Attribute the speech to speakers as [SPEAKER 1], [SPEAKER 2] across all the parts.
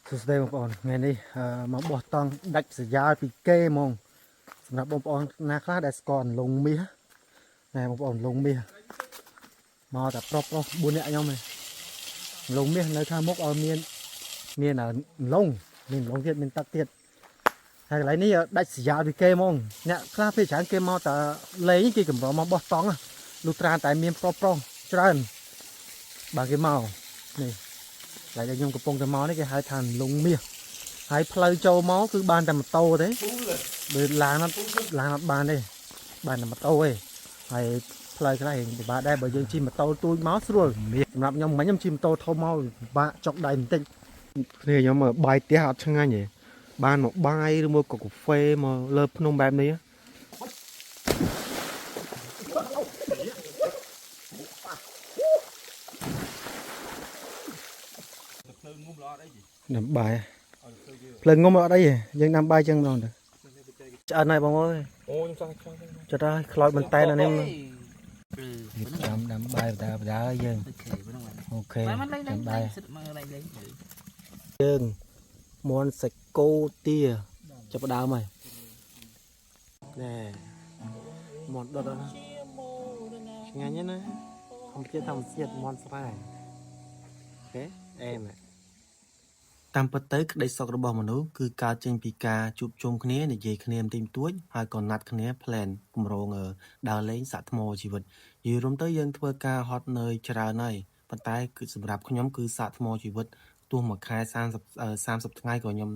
[SPEAKER 1] សួស្តីបងប្អូនថ្ងៃនេះមកបោះតង់ដាច់ស្រយាលពីគេហ្មងសម្រាប់បងប្អូនណាខ្លះដែលស្គាល់អន្លង់មាសណែបងប្អូនអន្លង់មាសមកតែប្រុសប្រុស4នាក់ខ្ញុំឯងអន្លង់មាសនៅខាងមុខឲ្យមានមានអន្លង់មានអន្លង់ទៀតមានទឹកទៀតហើយកន្លែងនេះដាច់ស្រយាលពីគេហ្មងអ្នកខ្លះពេលច្រើនគេមកតែលេងគេកម្រមកបោះតង់លុះត្រាតែមានប្រុសប្រុសច្រើនបាទគេមកនេះ កន្លែងដែលខ្ញុំកំពុងតែមកនេះគេហៅថាអន្លង់មាសហើយផ្លូវចូលមកគឺបានតែម៉ូតូទេបើឡានអត់ឡានអត់បានទេបានតែម៉ូតូទេហើយផ្លូវខ្លះរៀងពិបាកដែរបើយើងជិះម៉ូតូទូចមកស្រួលសម្រាប់ខ្ញុំមិញខ្ញុំជិះម៉ូតូធំមកពិបាកចុកដៃបន្តិចគ្នាខ្ញុំបាយផ្ទះអត់ឆ្ងាញ់ទេបានមកបាយឬមួយក៏កាហ្វេមកលើភ្នំបែបនេះ ដាំបាយភ្លើងងុំអត់អីទេយើងដាំបាយចឹងម្ដងទៅឆ្អិនហើយបងអើយ
[SPEAKER 2] អូខ្ញុំចង់ឆ្លង
[SPEAKER 1] ចិត្តហើយខ្លោចមែនតែនអានេះចាំដាំបាយបដាបដាយើង OK ដាំបាយយើងមន់សាច់គោទាចាប់ផ្ដើមហើយណែមន់ដុតហើយណាឆ្ងាញ់ណាស់ណាធម្មជាតិធម្មជាតិមន់ស្រែ OK អែម តាមពិតទៅក្តីសុខរបស់មនុស្សគឺកើតចេញពីការជួបជុំគ្នានិយាយគ្នាបន្តិចបន្តួចហើយក៏ណាត់គ្នា plan គម្រោងដើរលេងសាកថ្មជីវិតនិយាយរួមទៅយើងធ្វើការហត់នឿយច្រើនហើយប៉ុន្តែគឺសម្រាប់ខ្ញុំគឺសាកថ្មជីវិតទោះមួយខែ30 30ថ្ងៃក៏ខ្ញុំ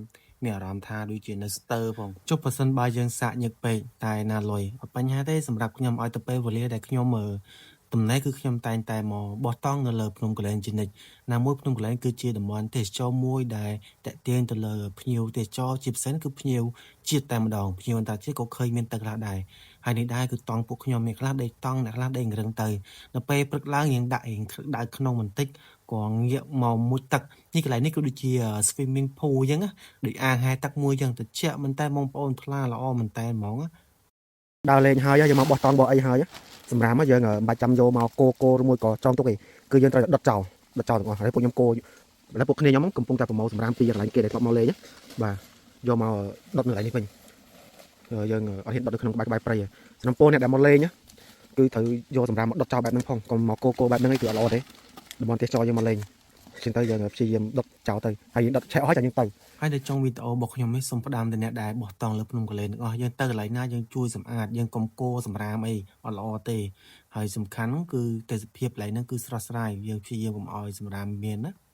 [SPEAKER 1] មានអារម្មណ៍ថាដូចជានៅស្ទើរផងចុះបើសិនបើយើងសាកញឹកពេកតែណាលុយអត់បញ្ហាទេសម្រាប់ខ្ញុំឲ្យទៅពេលវេលាដែលខ្ញុំទំនេរគឺខ្ញុំតែងតែមកបោះតង់នៅលើភ្នំគូលែនជានិច្ចណាមួយភ្នំគូលែនគឺជាតំបន់ទេសចរមួយដែលតាក់ទាញទៅលើភ្ញៀវទេសចរជាពិសេសគឺភ្ញៀវជាតិតែម្ដងភ្ញៀវអន្តរជាតិក៏ឃើញមានទឹកខ្លះដែរហើយនេះដែរគឺតង់ពួកខ្ញុំមានខ្លះដេកតង់អ្នកខ្លះដេករឹងទៅដល់ពេលព្រឹកឡើងយើងដាក់រៀងដៅក្នុងបន្តិចក៏ងាកមកមុជទឹកនេះកន្លែងនេះគឺដូចជា swimming pool អញ្ចឹងណាដូចអាងហែលទឹកមួយអញ្ចឹងត្រជាក់មែនតើបងប្អូនថ្លាល្អមែនតើហ្មងណាដើរលេងហើយយើងមកបោះតង់បោះអីហើយសម្រាប់យើងមិនបាច់ចាំយកមកគោគោឬមួយក៏ចងទុកទេគឺយើងត្រូវតែដុតចោលដុតចោលទាំងអស់ហើយពួកខ្ញុំគោឥឡូវពួកគ្នាខ្ញុំកំពុងតែប្រមូលសម្រាមពីកន្លែងគេដែលធ្លាប់មកលេងបាទយកមកដុតនៅកន្លែងនេះវិញយើងអត់ហ៊ានដុតនៅក្នុងក្បែរក្បែរព្រៃសំពោអ្នកដែលមកលេងគឺត្រូវយកសម្រាមមកដុតចោលបែបហ្នឹងផងកុំមកគោគោបែបហ្នឹងឯងគឺអត់ល្អទេតំបន់ទេសចរយើងមកលេងចឹងទៅយើងព្យាយាមដុតចោលទៅហើយយើងដុតឆេះអស់ចាំយើងទៅហើយនៅចុងវីដេអូរបស់ខ្ញុំនេះសូមផ្ដាំទៅអ្នកដែលបោះតង់លើភ្នំគូលែនទាំងអស់យើងទៅកន្លែងណាយើងជួយសម្អាតយើងកុំគោសម្រាមអីអត់ល្អទេហើយសំខាន់គឺទេសភាពកន្លែងហ្នឹងគឺស្រស់ស្រាយយើងព្យាយាមកុំឲ្យសម្រាមមានណា។